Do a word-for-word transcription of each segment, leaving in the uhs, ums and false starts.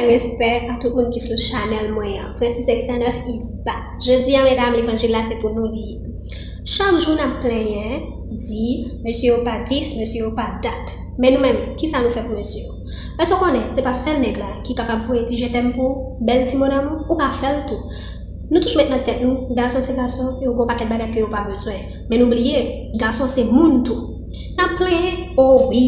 Respè a tout moun ki sou chanèl mwen an. Francis X nèf is back. Jodi a, medam, levanjil la se pou nou li ye. Chak jou n ap plenyen, di, mesye yo pa dis, mesye yo pa dat. Men nou menm, kisa nou fè pou mesye yo? Èske w konnen, se pa sèl nèg la ki kapab voye ti je t'aime pou ou, bèl ti mo damou, ou ka fè l tou. Nou toujou met nan tèt nou, gason se gason, yo gen yon pakèt bagay ke yo pa bezwen. Men nou bliye, gason se moun tou. N ap plenyen, o wi,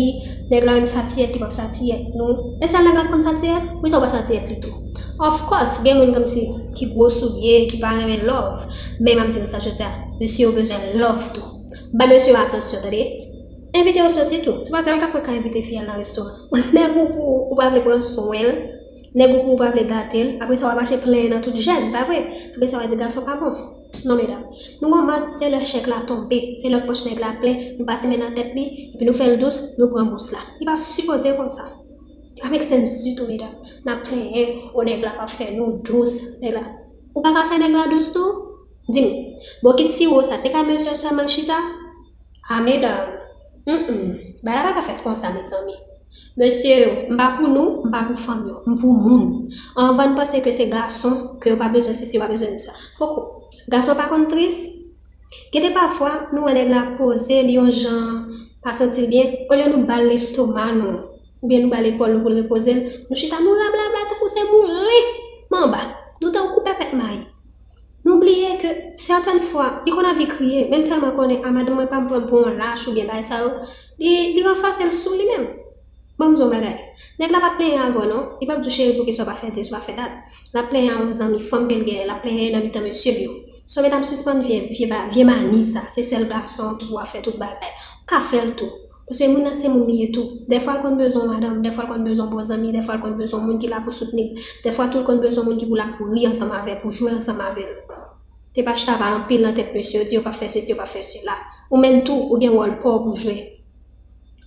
nèg la menm satiyèt, li p ap satiyèt nou. E sèl nèg la k konn satiyèt? Wi, sa w pa satiyèt li tou. Of course, gen moun kòmsi ki gwo soulye, ki pa renmen love. Men m ap di nou sa jodi a, mesye yo bezwen love tou. Bay mesye yo atansyon, tande. Envite yo soti tou. Se pa sèl gason k ka envite fi al nan restoran. Nèg ou pou ou pa vle pran swen l, nèg ou pou ou pa vle gate l, apre sa w ap mache plenyen nan tout jèn, pa vre? Apre sa w ap di gason pa bon. Non, medam. Nou gen yon mòd, se lè chèk la tonbe, se lè pòch nèg la plen, nou pase men nan tèt li, epi nou fè l dous, nou pran bous la. Li pa sipoze konsa. Li pa make sense ditou, medam. N ap plenyen, o nèg la p ap fè nou dous, nèg la. Ou pa ka fè nèg la dous tou? Di m. Bokit siwo sa, se kay mesye sèlman l chita? A medam. Mm, mm. Bagay la pa ka fèt konsa, mezanmi. Mesye yo, m pa pou nou, m pa pou fanm yo, m pou moun. Anvan n panse ke se gason, ke yo pa bezwen sesi, yo pa bezwen sa. Poko. Gason pa konn tris. Gen de pafwa, nou wè nèg la poze, li yon jan pa santi l byen, olye nou ba l lestoma nou, oubyen nou ba l epòl nou pou l repoze l, nou chita, nou rablabla tankou se moulen manba. Nou tankou pèpèt mayi. Nou bliye ke sètèn fwa, li konn anvi kriye, men l tèlman konnen, a, madanm mwen pa pran m pou yon lach oubyen bagay sa yo, li, li ranfòse l sou li menm. Ban m di w yon bagay. Nèg la p ap plenyen avè w non. Li p ap di w, cheri, poukisa w pa fè dis, w pa fè dat. L ap plenyen a yon zanmi fanm ke l genyen, l ap plenyen nan mitan mesye l yo. So, medam, sispann vye, vye, ba- vye mani sa. Se sèl gason ki pou ap fè tout bagay. Ou ka fè l tou. Paske moun nan se moun li ye tou. Dèfwa l konn bezwen yon madanm, dèfwa l konn bezwen yon bon zanmi, dèfwa l konn bezwen yon moun ki la pou soutni l. Dèfwa tou l konn bezwen yon moun ki pou la pou ri ansanm avè l, pou jwe ansanm avè l. Se pa chita pale anpil nan tèt mesye yo, di yo p ap fè sesi, yo p ap fè sela. Ou menm tou, ou gen wòl pa w pou jwe.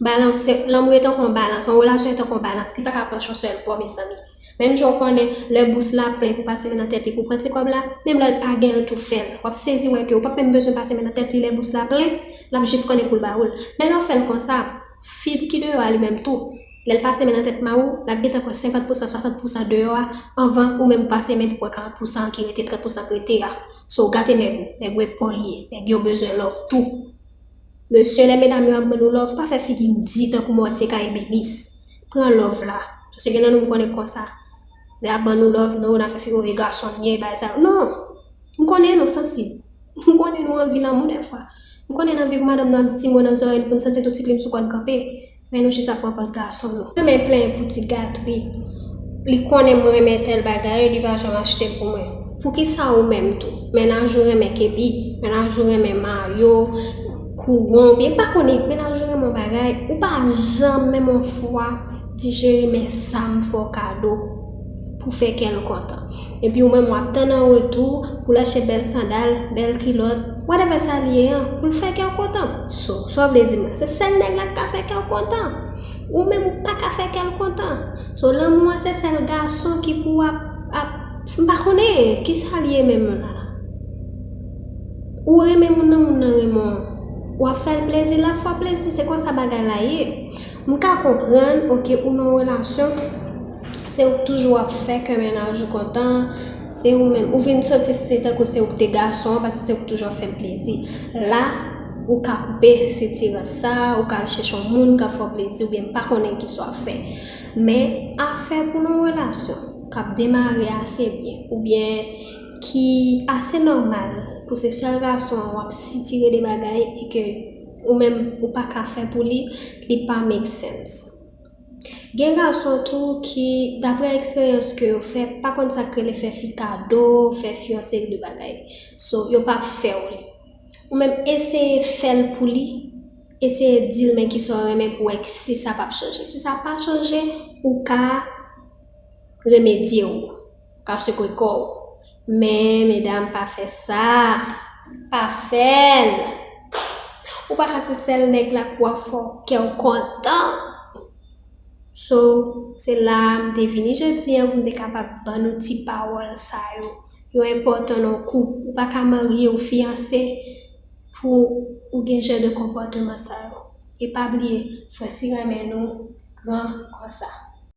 Balans, lanmou e tankou yon balans, yon relasyon e tankou yon balans, li pa ka pran yon sèl bò, mezanmi. Menm jan w konnen, lè bous la plen pou pase men nan tèt li pou pran ti kòb la, menm lè l pa gen l tou fè l. W ap sezi wè ke ou p ap menm bezwen pase men nan tèt li lè bous la plen, l ap jis konnen pou l ba ou l. Men lè w fè l konsa, fi ki deyò a li menm tou, lè l pase men nan tèt mari w, l ap gentan pran senkant pousan, swasant pousan deyò a, anvan ou menm pase men pou pran karant pousan ki rete, trant pousan k rete a. So, w gate nèg ou, nèg ou epòl ye, nèg yo bezwen love tou. Mesye, lè medam yo ap ban nou love, pa fè figi n di tankou mòtye kay menis. Pran love la. Paske gen nan nou m konnen konsa. Lè y ap ban nou love, nou, n ap fè figi w e gason n ye, bagay sa yo. Non! M konnen nou sansib. M konnen nou anvi lanmou dèfwa. M konnen n anvi pou madanm nou ap di ti mo nan zòrèy nou pou n santi tou ti plim sou kò n kanpe. Men nou jis ap pran pòz gason nou. Renmen plenyen pou ti gatri. Li konnen mwen renmen tèl bagay, li pa janm achte l pou mwen. Poukisa ou menm tou? Mennaj ou renmen kebi, mennaj ou renmen mayo, kouwon, oubyen m pa konnen, mennaj ou renmen yon bagay, ou pa janm menm yon fwa di cheri men sa m fè w kado pou fè kè l kontan. Epi ou menm w ap tann an retou pou l achte bèl sandal, bèl kilòt, whatever sa l ye an, pou l fè kè w kontan. So, sa w vle di m la? Se sèl nèg la k ka fè kè w kontan. Ou menm ou pa ka fè kè l kontan. So, lanmou an se sèl gason ki pou ap, ap, m pa konnen kisa l ye menm la. Ou renmen moun nan, moun nan renmen w. W ap fè l plezi, l ap fè w plezi, se konsa bagay la ye. M ka konprann, oke, ou nan yon relasyon, se ou k toujou ap fè kè mennaj ou kontan, se ou menm, ou vin soti se tankou se ou k te gason an, paske se ou k toujou ap fè l plezi. La, ou ka koupe sitirans sa, ou ka al chèche yon moun k ap fè w plezi, oubyen m pa konnen kisa w ap fè. Men, afè pou nan yon relasyon k ap demare ase byen, oubyen ki ase nòmal pou se sèl gason an w ap sitire de bagay e ke ou menm ou pa ka fè pou li, li pa make sense. Gen gason tou ki, daprè eksperyans ke yo fè, pa konn sa k rele fè fi kado, fè fi yon seri de bagay. So, yo p ap fè w li. Ou menm eseye fè l pou li, eseye di l men kisa w renmen pou wè si sa p ap chanje. Si sa pa chanje, ou ka remedye w, ka sekwe kò w. Men, medam, pa fè sa. Pa fè l. Ou pa ka se sèl nèg la pou ap fè kè w kontan. So, se la m te vini jodi an pou m te kapab ban nou ti pawòl sa yo. Yo enpòtan nan koup. Ou pa ka marye ou fiyanse pou ou gen jan de konpòteman sa yo. E pa bliye, Francis renmen nou gran konsa.